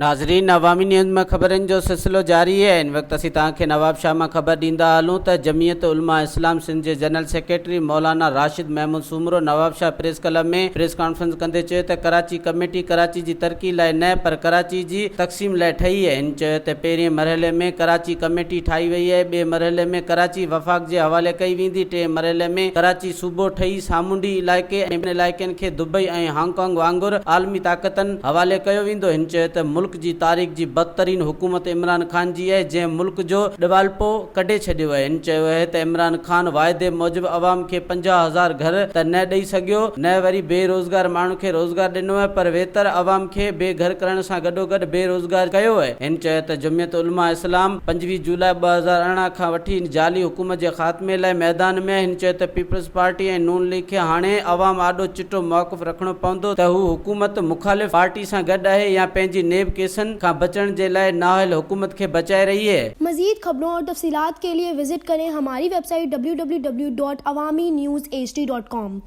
ناظرين عوامي نيوز مان خبرن جو سلسلو جاري آهي هن وقت اسين توهان کي نوابشاهه مان خبر ڏيندا هلون ته جمعيت علماء اسلام سنڌ جي general secretary Maulana Rashid Mahmood Soomro Nawabshah press club ۾ press conference ڪندي چيو ته ڪراچي ڪميٽي ڪراچي جي ترقي لاء نه پر ڪراچي جي تقسيم لاء ٺهي آهي هن چيو ته پهرين مرحلي ۾ ڪراچي ڪميٽي ٺاهي وئي آهي ٻئي مرحلي ۾ ڪراچي وفاق جي حوالي ڪئي ويندي ٽئين مرحلي ۾ ڪراچي صوبو ٺهي سامونڊي علائقي ۽ ٻين علائقن کي دبئي ۽ هانگ ڪانگ وانگر عالمي طاقتن حوالي ڪيو ويندو. هن چيو ته ملڪ جي تاريخ جي بدترين حڪومت عمران خان جي آهي جنهن ملڪ جو ڏيوالپو ڪڍي ڇڏيو آهي. هن چيو آهي ته عمران خان واعدي موجب عوام کي 50 هزار گهر ته نه ڏئي سگهيو نه وري بي روزگار ماڻهن کي روزگار ڏنو آهي پر ويتر عوام کي بي گهر ڪرڻ سان گڏوگڏ بي روزگار ڪيو آهي. هن چيو ته جمعيت علماء اسلام 25 جولاء 2018 کان وٺي جعلي حڪومت جي خاتمي لاء ميدان ۾ آهي. هن چيو ته پيپلز پارٽي ۽ نون ليگ کي هاڻي عوام آڏو چٽو موقف رکڻو پوندو ته هو حڪومت مخالف پارٽي سان گڏ آهي يا پنهنجي نيب ڪيسن کان بچڻ جي لاء نااهل حڪومت کي بچائي رهي اهي. مزيد خبرون اور تفصيلات کے لئے وزٽ ڪرين ھماري web site www.awamiNewsHD.com.